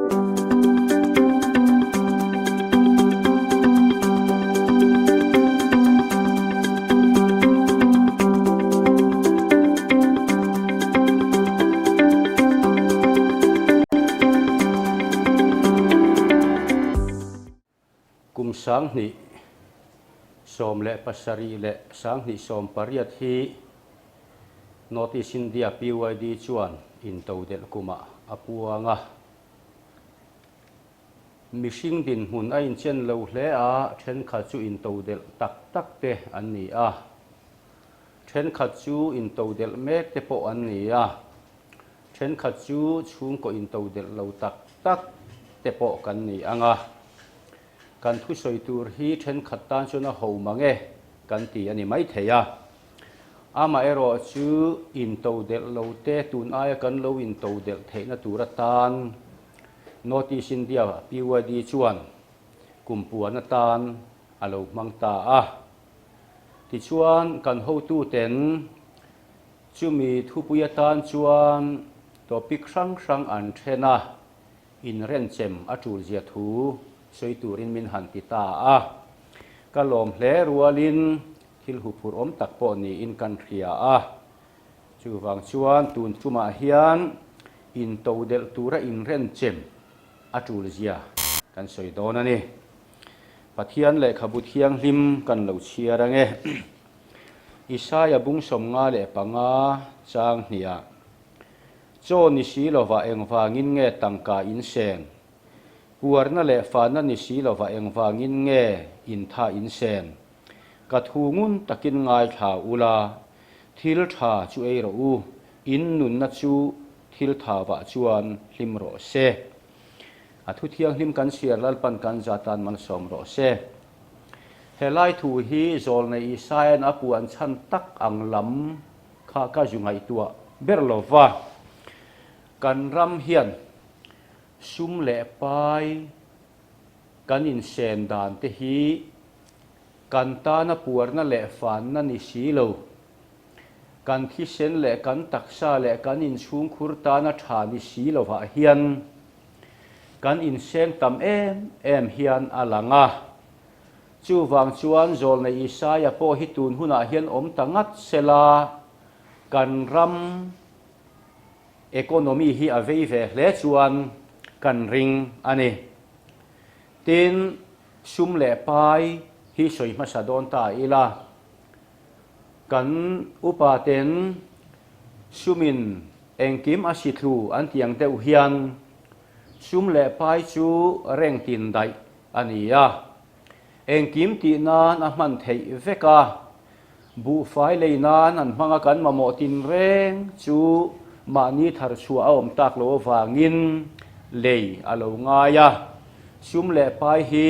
Kum 2017 leh 2018 hi North East India PYD chuan intodelh kumah a puang a. Mihring dinhmun a inchen lo hle a, thenkhat chu intodelh tak tak te an ni a. Thenkhat chu intodelh mek te pawh an ni a. Thenkhat chu chhungkaw intodelh lo tak tak te pawh kan ni ang a. Kan thusawi tur hi thenkhat tan chuan a ho mang e kan ti a ni maithei a. Amaherawh chu intodelh lo te tun aia kan lo intodelh theihna tur atan North East India PYD chuan kum puan atan a lo hmang ta a. Tichuan kan hotuten Chumi thupui atan chuan topic hrang hrang an then a, inrenchem a tulzia thu sawi turin min han ti ta a. Ka lawm hle rualin thil huphurh awm tak pawh niin kan hria a. Chuvang chuan tun tumah hian intodelh tura inrenchem a tulzia kan sawi dawn a ni. Pathian lehkhabu thianghlim kan lo chhiar ange. Isaia bung 55 chang hniah, Chaw ni si lovah engvangin nge tangka in sen? Puarna leh fahna ni si lovah engvangin nge intha in sen? Ka thu ngun takin ngaithla ula, thil tha chu ei rawh u, in nunna chu thil thavah chuan hlim rawh se. A thu thianghlim kan chhiar Lalpan kan zatan malsawm rawh se. He lai thu hi Zawlnei Isaia'n a puan chhan tak ang lam kha ka zu ngaihtuah ber lo va. Kan ram hian sum leh pai kan insen dan te hi kan tana puarna leh fanna ni si lo. Kan thisen leh kan taksa leh kan inchhungkhur tana tha ni si lovah hian Kan inseng tam em em hian a lang a. Chuvang chuan Zawlnei Isaia pawh hi tun hunah hian awm ta ngat sela, kan ram economy hi a vei ve hle chuan kan ring a ni. Tin, sum leh pai hi sawi hmasa dawn ta ila, kan upa ten sumin Engkim a si thlu an ti ang deuh hian sum leh pai chu reng tin daih a ni a. Engkim tih nan a hman theih vek a, buhfai lei nan an hmang a kan mamawh tin reng chu mahni thar chhuah a awm tak loh avangin lei a lo ngai a, sum leh pai hi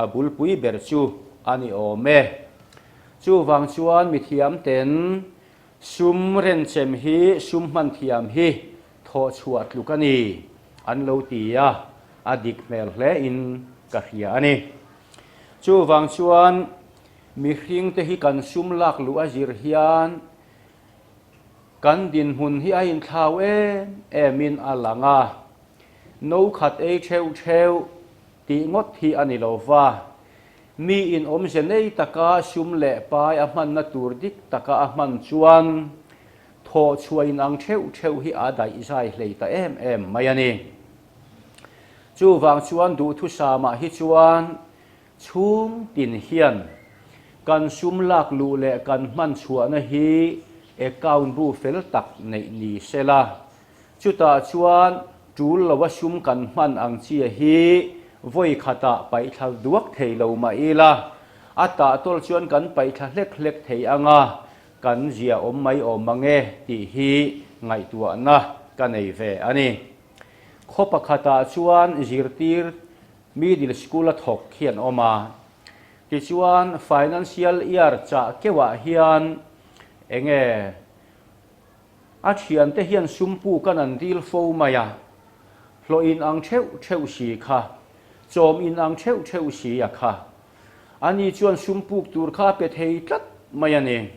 a bulpui ber chu a ni awm e. Chuvang chuan mithiam ten Sum renchem hi sum hman thiam hi thawh chhuah tluk a ni, an lo ti a, a dik hmel hle in ka hria a ni. Chuvang chuan mihring te hi kan sum lak luh a zir hian kan dinhmun hi a inthlau em em in a lang a, no khat ei theuh theuh tih ngawt hi a ni lo va, Mi in awmze nei taka sum leh pai a hmanna tur dik taka a hman chuan thawh chhuah in ang theuh theuh hi a daih zai hlei ta em em mai a ni. Chuvang chuan duhthusamah hi chuan chhung tin hian kan sum lak luh leh kan hman chhuahna hi account bu fel tak neih ni sela Chutah chuan tul lova sum kan hman ang chia hi vawi khatah paihthla duak thei lo mah ila, a tah tawl chuan kan paihthla hlek hlek thei ang a, kan zia awm mai awm ang e tih hi ngaihtuahna ka nei ve a ni. Khaw pakhatah chuan zirtir middle school a thawk hi an awm a, tichuan financial year chah keuhah hian enge A thiante hian sum puk an an dil fo mai a, hlawh in ang theuh theuh si kha, chawm in ang theuh theuh si a kha. Ani chuan sum puk tur kha a pe thei tlat mai a ni.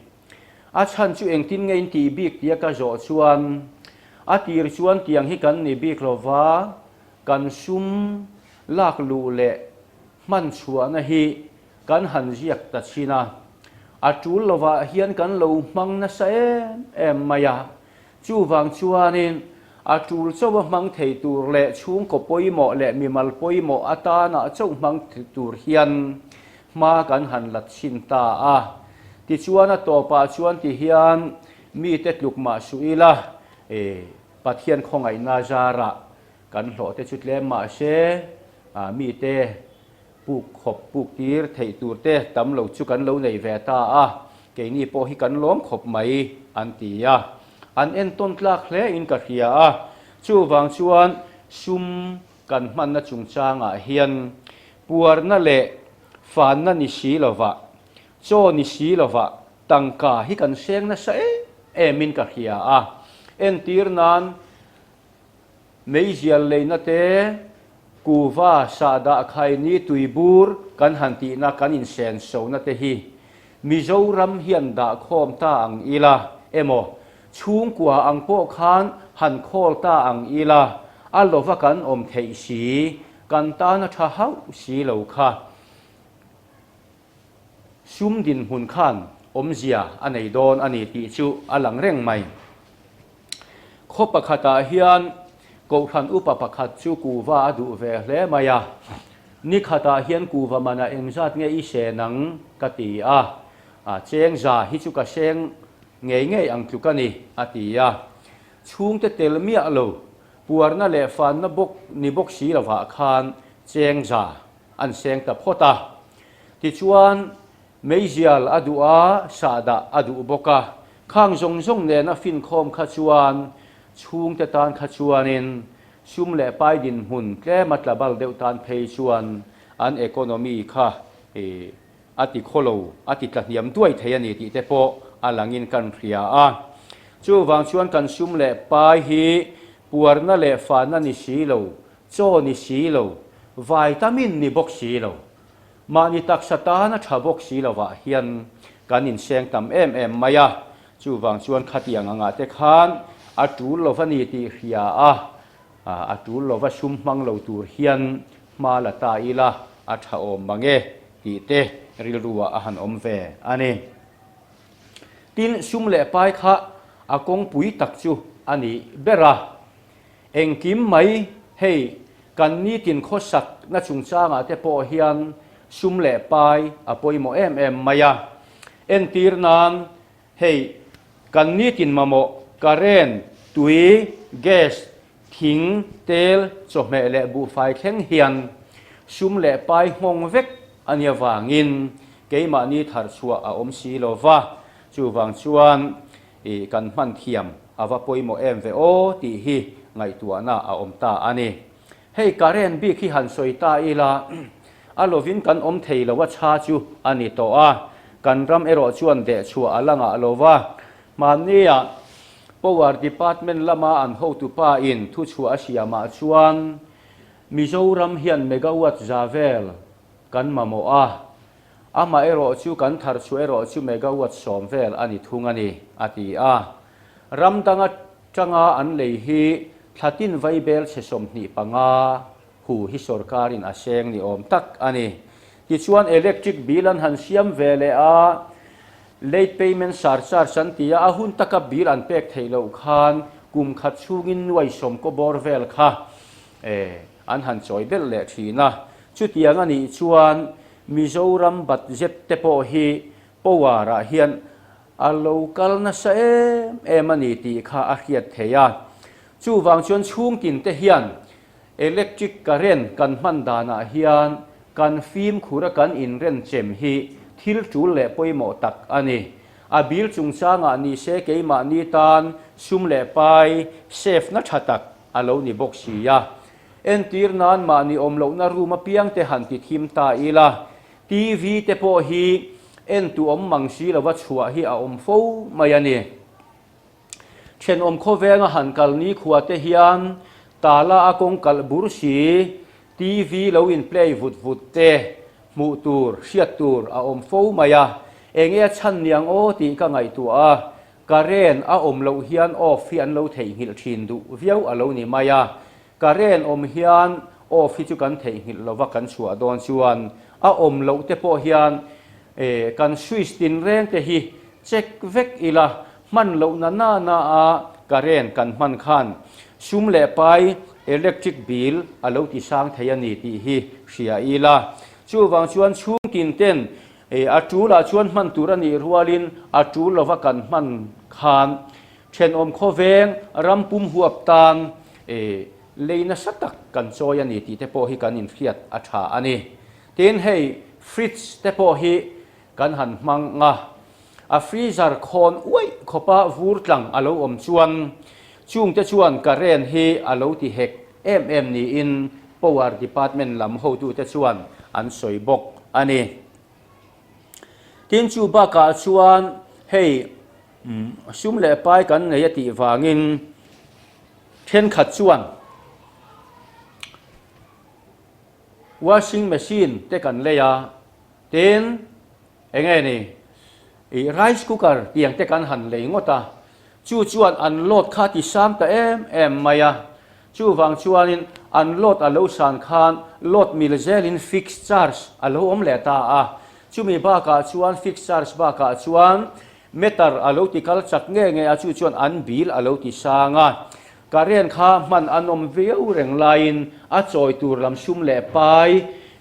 A chhan chu engtin nge in tih bik tia ka zawh chuan, a tir chuan tiang hi kan ni bik lo va, Kan sum lak luh leh hman chhuahna hi kan han ziak ta chin a, a tul lovah hian kan lo hmang nasa em em mai a. Chuvang chuanin a tul chauha hmang thei tur leh chhungkaw pawimawh leh mimal pawimawh atana chauh hmang tur hian hma kan han la chhin ta a. Tichuan a tawpah chuan tihian mite tluk mah suh ila, Pathian khawngaihna zarah kan hlawh te chu tlem mah se, mite puk khawp puk tir theih tur te tam lo chu kan lo nei ve ta a, keini pawh hi kan lawm khawp mai an ti a. An entawn tlak hle in ka hria a, chuvang chuan sum kan hmanna chungchangah hian puarna leh fanna ni si lovah, chaw ni si lovah tangka hi kan seng nasa em em in ka hria a, entir nan Meizial leina te, kuva, sahdah, khaini, tuibur kan han tihna kan insenso-na te hi Mizoram hian dahkhawm ta ang ila emaw, chhungkua ang pawh khan han khawl ta ang ila, a lova kan awm theih si, kan tana tha hauh si lo kha. Sum dinhmun khan awmzia a nei dawn a ni tih chu a lang reng mai. Khaw pakhatah hian Kohhran upa pakhat chu kuva a duh ve hle mai a, Ni khatah hian kuva manah engzat nge i sen ang? ka ti a, A cheng za hi chu ka seng ngei ngei ang tluk a ni, a ti a. Chhungte tel miah lo, puarna leh fanna bawk ni bawk si lovah khan cheng za an seng ta phawt a. Tichuan, meizial a duh a, sahdah a duh bawk a. Khang zawng zawng nena finkhawm kha chuan chhungte tan kha chuanin sum leh pai dinhmun tlema tla bal deuh tan phei chuan an economy kha a ti khaw lo, a ti tla hniam duai thei a ni tih te pawh a langin kan hria a. Chuvang chuan kan sum leh pai hi puarna leh fahna ni si lo, Chaw ni si lo, vaitamin ni bawk si lo, mahni taksa tana tha bawk si lovah hian kan inseng tam em em mai a, chuvang chuan khatiang angah te khan a tul lova ni tih hria a, a tul lova sum hmang lo tur hian hma la ta ila a tha awm mang e tih te rilruah a han awm ve a ni. Tin, sum leh pai kha a kawngpui tak chu a ni ber a. Engkim mai hei kan nitin khawsak na chungchangah te pawh hian sum leh pai a pawimawh em em mai a. Entir nan hei kan nitin mamawh current, tui, gas, thing, tel, chawhmeh leh buhfai thleng hian sum leh pai nghawng vek a nia vangin keimahni tharchhuah a awm si lo va, chuvang chuan I kan hman thiam a va pawimawh em ve aw tih hi ngaihtuahna a awm ta a ni. Hei current bik hi han sawi ta ila a lovin kan awm thei lo a chha chu a ni tawh a, kan ram erawh chuan dehchhuah a la ngah lo va. Hmannia Power Department lama an hotupa in thuchhuah a siamah chuan Mizoram hian megawatt za vel kan mamawh a, Amah erawh chu kan thar chhuah erawh chu megawatt 10 vel a ni thung a ni, a ti a. Ram dang atanga an lei hi thla tin vaibel chhe 25 hu hi sorkarin a seng ni awm tak a ni. Tichuan electric bill an han siam ve leh a, late payment surcharge an ti a, a hun taka bill an pek theih loh khan kum khat chhungin nuai sawm kaw bawr vel kha an han chawi belh leh thin a. Chutiang a nih chuan Mizoram budget te pawh hi power ah hian a lo kal nasa em em a ni tih kha a hriat theih a. Chuvang chuan chhungtin te hian electric current kan hman danah hian kan fimkhur a kan inrenchem hi thil tul leh pawimawh tak a ni. A bill chungchangah ni se keimahni tan sum leh pai save na tha tak a lo ni bawk si a. Entir nan mahni awm lohna room apiang te han ti thim ta ila, TV te pawh hi en tu awm mang si lova chhuah hi a awm fo mai a ni. Thenawm khawvenga han kal nikhua te hian tala a kawng kalh bur si, TV lo in play vut vut te hmuh tur, hriat tur a awm fo mai a. Enge a chhan niang aw tih ka ngaihtuah a, current a awm loh hian off hi an lo theihnghilh thin duh viau a lo ni mai a. Current awm hian off hi chu kan theihnghilh lova kan chhuah dawn chuan a awm loh te pawh hian kan switch tinreng te hi check vek ila hman loh na na na a current kan hman khan sum leh pai electric bill a lo ti sang thei a ni tih hi hria ila. Chuvang chuan chhungtin ten a tul ah chuan hman tur a nih rualin a tul lova kan hman khan Thenawm khawveng ram pum huap tan lei nasa tak kan chawi a ni tih te pawh hi kan inhriat a tha a ni. Tin, hei fridge te pawh hi kan han hmang a, a freezer khawn uaih khawpa vur tlang a lo awm chuan chungte chuan current hi a lo ti hek em em niin Power Department lam hotute chuan an sawi bawk a ni. Tin, chu bakah chuan hei Sum leh pai kan nei a tih vangin thenkhat chuan washing machine te kan lei a, tin eng nge ni ih rice cooker tiang te kan han lei ngawt a, chu chuan an load kha ti sang ta em em mai a, chuvang chuanin an load a lo san khan load mil zelin fixed charge a lo awm leh ta a, chumi bakah chuan fixed charge bakah chuan Meter a lo ti kal chak nge nge a, chu chuan an bill a lo ti sang a. Current kha hman a nawm viau reng laiin a chawi tur lam sum leh pai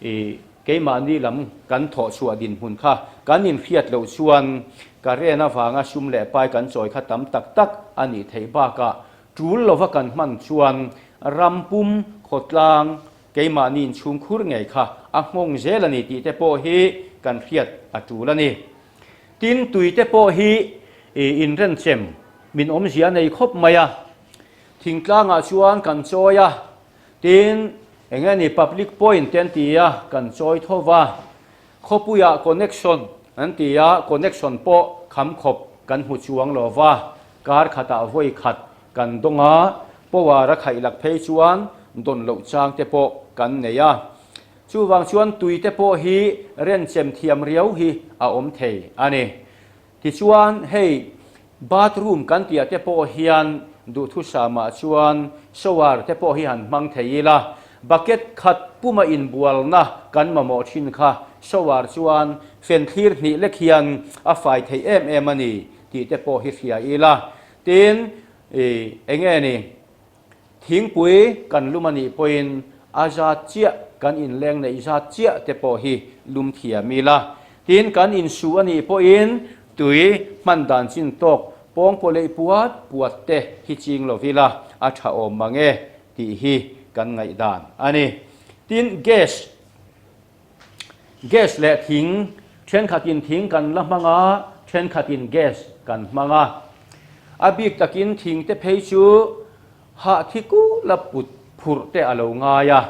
i keimahni lam kan thawh chhuah dinhmun kha kan inhriat loh chuan current avanga sum leh pai kan chawi kha tam tak tak a nih theih bakah tul lova kan hman chuan ram pum khawtlang keimahni inchhungkhur ngei kha a nghawng zel a ni tih te pawh hi kan hriat a tul a ni. Tin, tui te pawh hi inrenchem min awmzia a nei khawp mai a, thingtlangah chuan kan chawi a, tin, eng nge ni public point te an ti a, kan chawi tho va, khawpuiah connection an ti a, connection pawh kham khawp kan hmu chuang lo va, kar khatah vawi khat kan dawng a, power a khaih lak phei chuan dawn loh chang te pawh kan nei a. Chuvang chuan tui te pawh hi renchem thiam riau hi a awm thei a ni. Tichuan hei bathroom kan tih ah te pawh hian duhthusamah chuan shower te pawh hi han hmang thei ila, bucket khat puma inbualna kan mamawh thin kha shower chuan fen thlir hnih lek hian a fai thei em em a ni tih te pawh hi hria ila. Tin, enge ni? Thingpui kan lum a nih pawhin a zat chiah kan inleng neih zat chiah te pawh hi lum thiam ila. Tin, kan insu a nih pawhin tui hman dan chin tawk pawngpaw leih puat puat te hi ching lo ila a tha awm mang e tih hi kan ngaihdan a ni. Tin, gas Gas leh thing thenkhatin thing kan la hmang a, thenkhatin gas kan hmang a. A bik takin thing te phei chu hah thi kula put phurh te a lo ngai a,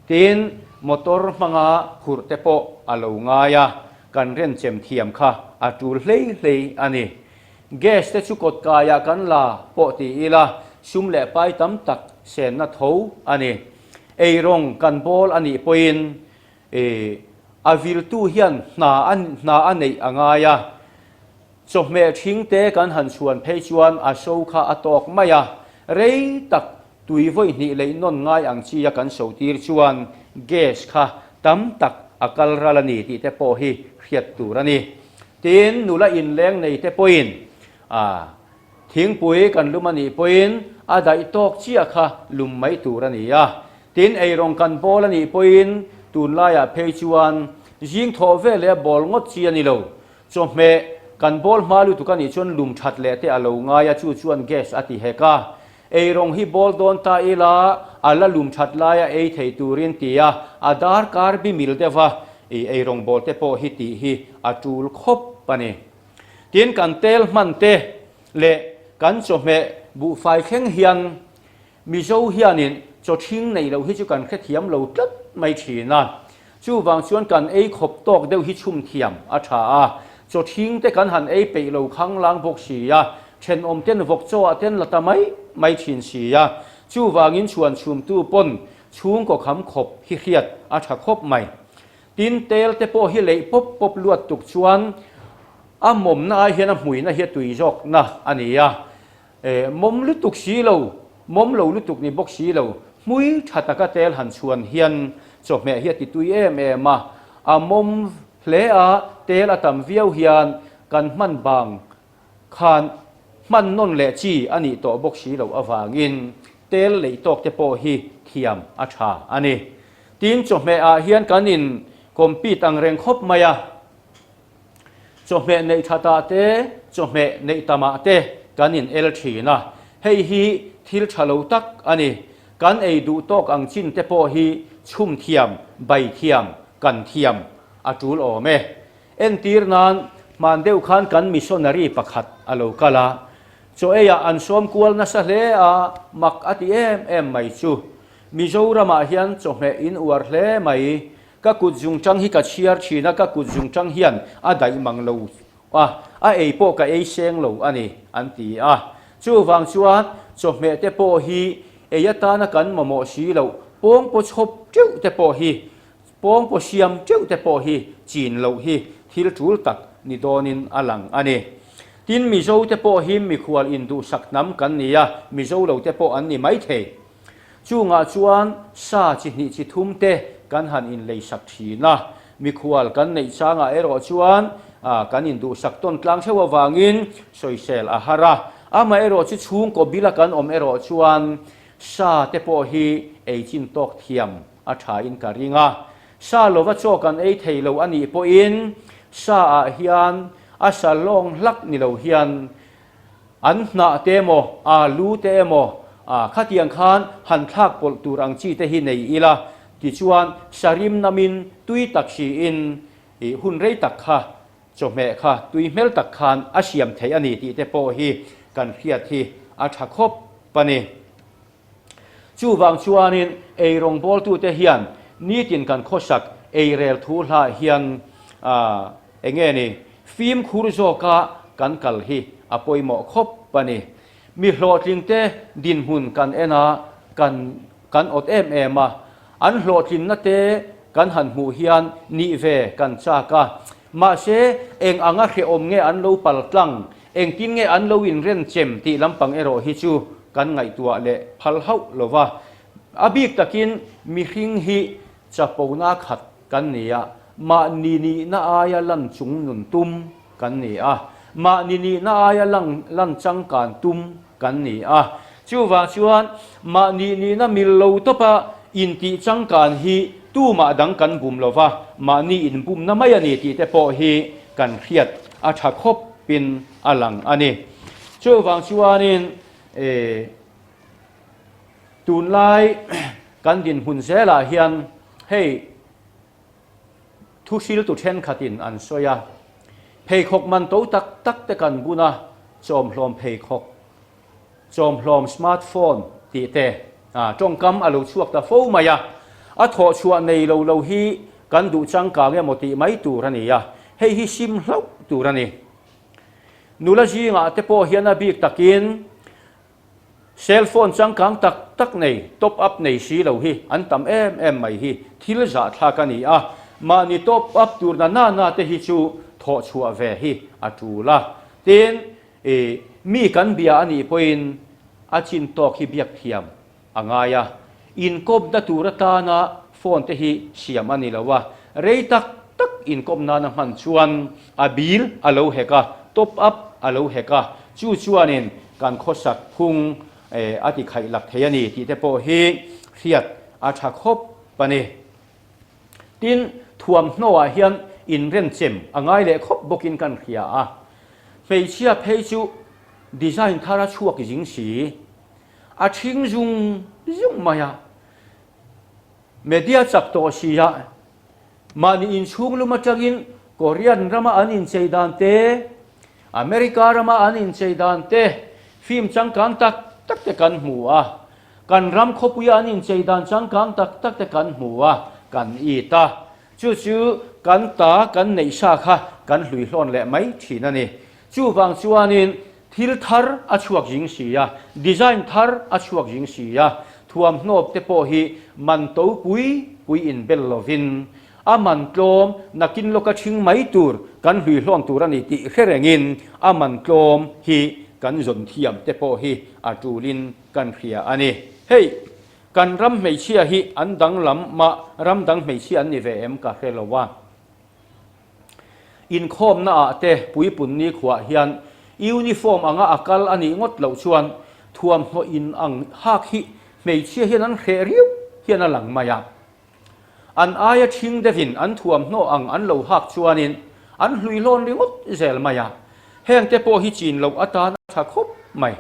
tin motor hmanga phurh te pawh a lo ngai a, kan renchem thiam kha a tul hlei hlei a ni. Gas te chu kawt kaiah kan la pawh ti ila sum leh pai tam tak senna tho a ni. Eirawng kan bawl a nih pawhin a viltu hian hna a hna a neih a ngai a, chawhmeh ṭhing te kan han chhuan phei chuan a so kha a tawk mai a, rei tak tui vawi hnih leih nawn ngai ang chi a kan so tir chuan gas kha tam tak a kal ral a ni tih te pawh hi hriat tur a ni. Tin, nula inleng nei te pawhin a Thingpui kan lum a nih pawhin a daih tawk chiah kha lum mai tur a ni a. Tin, eirawng kan bawl a nih pawhin tunlaiah phei chuan zing thawh ve leh bawl ngawt chi a ni lo. Chawhmeh kan bawl hma lutuk a nih chuan lum that leh te a lo ngai a, chu chuan gas a ti hek a. Eirawng hi bawl dawn ta ila a la lum that laia ei thei turin ti a, a darkar bi mil deuh a, eirawng bawl te pawh hi tih hi a tul khawp a ni. Tin, kan tel hman te leh kan chawhmeh buhfai thleng hian Mizo hianin chaw ṭhing neih loh hi chu kan hrethiam lo tlat mai ṭhin a. Chuvang chuan kan ei khawp tawk deuh hi chhum thiam a ṭha a. Chaw ṭhing te kan han ei peih lo khanglang bawk si a, ṭhenawm ten vawk chaw ah ten la ta mai mai ṭhin si a. Chuvangin chhuan chhumtu pawn chhungkaw kham khawp hi hriat a ṭha khawp mai. Tin, tel te pawh hi leih pawp pawp luat tuk chuan a mawmna ai hian a hmuina hi a tui zawkna a ni a. Mawm lutuk si lo, mawm lo lutuk ni bawk si lo, Hmui tha taka tel han chhuan hian chawhmeh hi a ti tui em em a, a mawm hle a, tel a tam viau hian kan hman bang khan hman nawn leh chi a nih tawh bawk si loh avangin tel leih tawk te pawh hi thiam a tha a ni. Tin, chawhmeh ah hian kan in compete ang reng khawp mai a. Chawhmeh neih thatah te, chawhmeh neih tamah te kan in el thin a, hei hi thil tha lo tak a ni. Kan ei duh tawk ang chin te pawh hi chhum thiam, bai thiam, kan thiam a tul awm e. Entir nan, hman deuh khan kan missionary pakhat a lo kal a, chaw eiah an sawm kual nasa hle a, mak a ti em em mai chu. Mizoramah hian chawhmeh in uar hle mai, Ka kut zungtang hi ka chhiar thin a, ka kut zungtang hian a daih mang lo a, a ei pawh ka ei seng lo a ni, an ti a. Chuvang chuan chawhmeh te pawh hi ei atana kan mamawh si loh, pawngpaw chhawp teuh te pawh hi, pawngpaw siam teuh te pawh hi chin loh hi thil tul tak ni dawnin a lang a ni. Tin, Mizo te pawh hi mikhual induhsak hnam kan ni a, Mizo lo te pawh an ni maithei. Chungah chuan sa chi hnih chi thum te kan han inleisak thin a, mikhual kan neih changah erawh chuan kan induhsak tawn tlang theuh avangin sawisel a har a. Amaherawh chu chhungkaw bila kan awm erawh chuan sa te pawh hi ei chin tawk thiam a thain ka ring a. Sa lova chaw kan ei thei lo a nih pawhin sa ah hian a sa lawng hlak ni lo hian An hnah te emaw, aa lu te emaw, aa khatiang khan han thlak pawlh tur ang chi te hi nei ila, tichuan sarim namin tui tak hriin i hun rei tak kha chawhmeh kha tui hmel tak khan a siam theih a ni tih te pawh hi kan hriat hi a tha khawp a ni. Chuvang chuanin ei rawngbawltute hian nitin kan khawsak ei rel thu hlah hian eng nge ni fimkhur zawka kan kal hi a pawimawh khawp a ni. Mi hlawhtlingte dinhmun kan en a, kan kan awt em em a, an hlawhtlinna te kan han hmuh hian nih ve kan chak a. Mahse eng anga hrehawm nge an lo paltlang Engtin nge an lo inrenchem tih lampang erawh hi chu kan ngaihtuah leh phal hauh lo va. A bik takin mihring hi chapona khat kan ni a, mahni nihna aia lan chung nun tum kan ni a, mahni nihna aia lang lan changkan tum kan ni a. Chuvang chuan mahni nihna mil lo tawpa intih changkan hi tumah dang kan bum lo va, mahni inbumna mai a ni tih te pawh hi kan hriat a tha khawp pin a lang a ni. Chuvang chuanin tunlai kan dinhmun zelah hian hei thuhriltu thenkhatin an sawi a, pheikhawk man to tak tak te kan bun a, chawmhlawm pheikhawk, chawmhlawm smartphone tih te tawngkam a lo chhuak ta fo mai a, a thawhchhuah nei lo lo hi kan duh changkang emaw tih mai tur a ni a, hei hi sim hlauh tur a ni. Nula zingah te pawh hian a bik takin cell phone changkang tak tak nei, top up nei si lo hi an tam em em mai hi thil zahthlak a ni a, mahni top up tur na na na te hi chu thawhchhuah ve hi a tul a, tin I mi kan bia a nih pawhin a chin tawk hi biak thiam a ngai a, inkawpna tur atana phone te hi siam a ni lo a, rei tak tak inkawp nana hman chuan a bill a lo hek a, top up a lo hek a, chu chuanin kan khawsak phung a ti khaih lak thei a ni tih te pawh hi hriat a tha khawp a ni. Tin, thuamhnawah hian inrenchem a ngai leh khawp bawkin kan hria a. Hmeichhia phei chu design thar a chhuak zing si. A ṭhing zung zung mai a. Media chak tawh si a, mahni inchhung lum aṭangin Korean rama an inchei dan te, America rama an inchei dan te, film changkang tak tak te kan hmu a. Kan ram khawpuia an inchei dan changkang tak tak te kan hmu a, kan it a. Chu chu kan ta kan neih sa kha kan hlui hlawn leh mai thin a ni. Chuvang chuanin thil thar a chhuak zing si a, design thar a chhuak zing si a, thuamhnawp te pawh hi man to pui pui inbel lovin a man tlawm nakin lawka ṭhing mai tur kan hlui hlawn tur a ni tih hre rengin a man tlawm hi kan zawn thiam te pawh hi a ṭulin kan hria a ni. Hei! Kan ram hmeichhia hi an danglam mah ram dang hmeichhia an ni ve em ka hre lo a. Inkhawmna ah te puipun nikhuah hian uniform anga a kal a nih ngawt loh chuan thuamhnaw in ang hak hi hmeichhia hian an hreh riau hian a lang mai a. An aia ṭhing deuhin an thuamhnaw ang an lo hak chuanin an hluihlawn ringawt zel mai a, hengte pawh hi chin loh atan a ṭha khawp mai.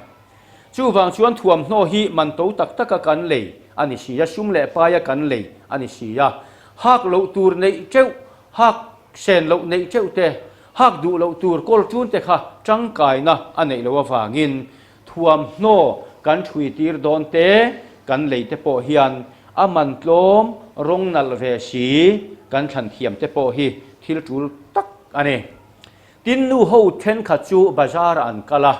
Chuvang chuan thuamhnaw hi man to tak taka kan lei a ni si a, sum leh paia kan lei a ni si a, hak loh tur neih ṭeuh, hak sen loh neih ṭeuh te, hak duh loh tur kawl ṭun te kha ṭangkaina a neih loh avangin Thuamhnaw kan ṭhui tir dawn te, kan lei te pawh hian a man tlawm rawng nalh ve si kan thlan thiam te pawh hi thil ṭul tak a ni. Tin nu ho ṭhenkhat chu bazar ah an kal a,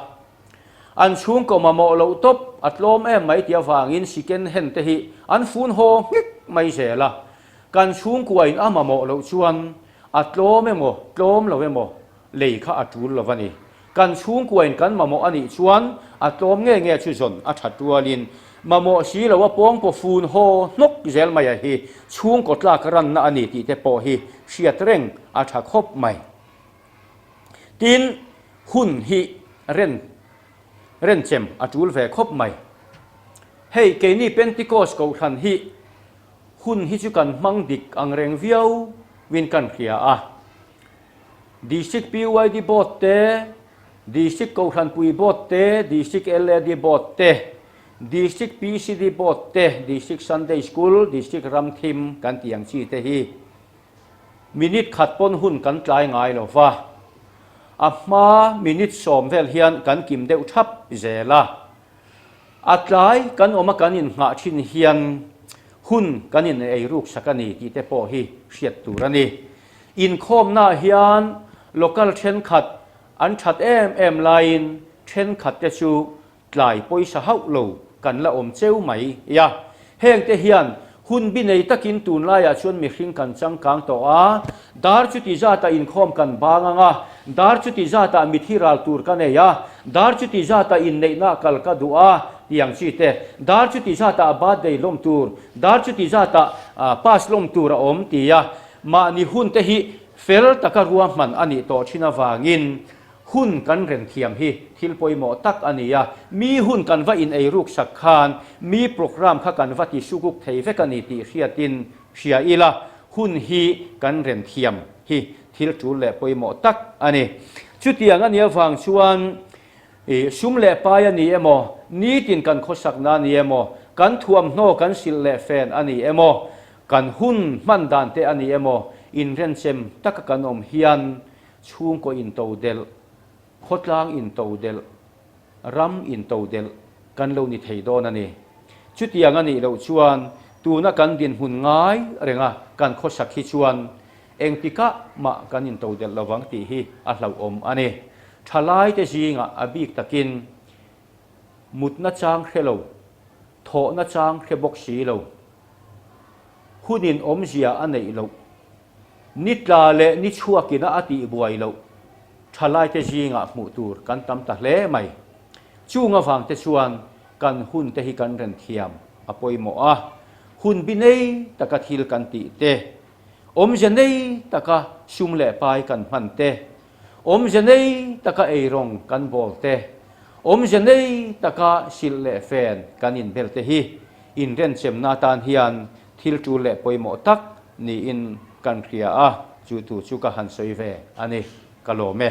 an chhungkaw mamawh loh tawp a tlawm em mai tih avangin second hand te hi an fun haw nghek mai zel a, kan chhungkuain a mamawh loh chuan a tlawm emaw tlawm lo emaw lei kha a ṭul lo a ni. Kan chhungkuain kan mamawh a nih chuan a tlawm nge nge chu zawn a ṭhat rualin mamawh si lo a pawngpaw fun haw hnawk zel mai a hi chhungkaw tlak ranna a ni tih te pawh hi hriat reng a ṭha khawp mai. Tin, hun hi ren renchem a ṭul ve khawp mai. Hei keini Pentecost kohhran hi hun hi chu kan hmang dik ang reng viau win kan hria a. District PYD Board te, District Kohhranpui Board te, District LAD Board te, District PCD Board te, District Sunday School, District Ramthim kan tih ang chi te hi minute khat pawn hun kan tlai ngai lo va, a hma minute sawm vel hian kan kim deuh thap zel a. A tlai kan awm a kan innghah thin hian hun kan in ei ruk sak a ni tih te pawh hi hriat tur a ni. Inkhawmnaah hian local thenkhat an that em em laiin thenkhat te chu tlai pawisa hauh lo kan la awm cheu mai a. Hengte hian hun bi nei takin tunlaiah chuan mihring kan changkang tawh a, dar chuti zatah inkhawm kan bang ang a, dar chuti zatah mithi ral tur ka nei a, dar chuti zatah inneihna kal ka duh a tih ang chi te, dar chuti zatah birthday lawm tur, dar chuti zatah pass lawm tur a awm ti a, mahni hun te hi fel taka ruahman a nih tawh thin avangin Hun kan ren thiam hi thil pawimawh tak a ni a, mi hun kan va in ei ruk sak khan mi programme kha kan va ti sukuk thei vek a ni tih hriatin hria ila, hun hi kan ren thiam hi thil tul leh pawimawh tak a ni. Chutiang a nih avang chuan i sum leh pai a ni emaw, nitin kan khawsakna a ni emaw, kan thuamhnaw kan silh leh fen a ni emaw, kan hun hman dan te a ni emaw, inrenchem taka kan awm hian Chhungkaw intodelh, khawtlang intodelh, ram intodelh kan lo ni thei dawn a ni. Chutiang a nih loh chuan tuna kan dinhmun ngai renga kan khawsak hi chuan engtikah mah kan intodelh lovang tih hi a hlauhawm a ni. Thalaite zingah a bik takin mutna chang hre lo, thawhna chang hre bawk si lo, hunin awmzia a neih loh, Ni tla leh ni chhuakina a tih buai loh thalaite zingah hmuh tur kan tam ta hle mai. Chung avangte chuan kan hunte hi kan ren thiam a pawimawh a, hun bi nei taka thil kan tih te, awmze nei taka sum leh pai kan hman te, awmze nei taka eirawng kan bawl te, awmze nei taka silh leh fen kan inbel te hi inrenchemna atan hian thil tul leh pawimawh tak niin kan hria a, chu thu chu ka han sawi ve a ni, ka lawm e.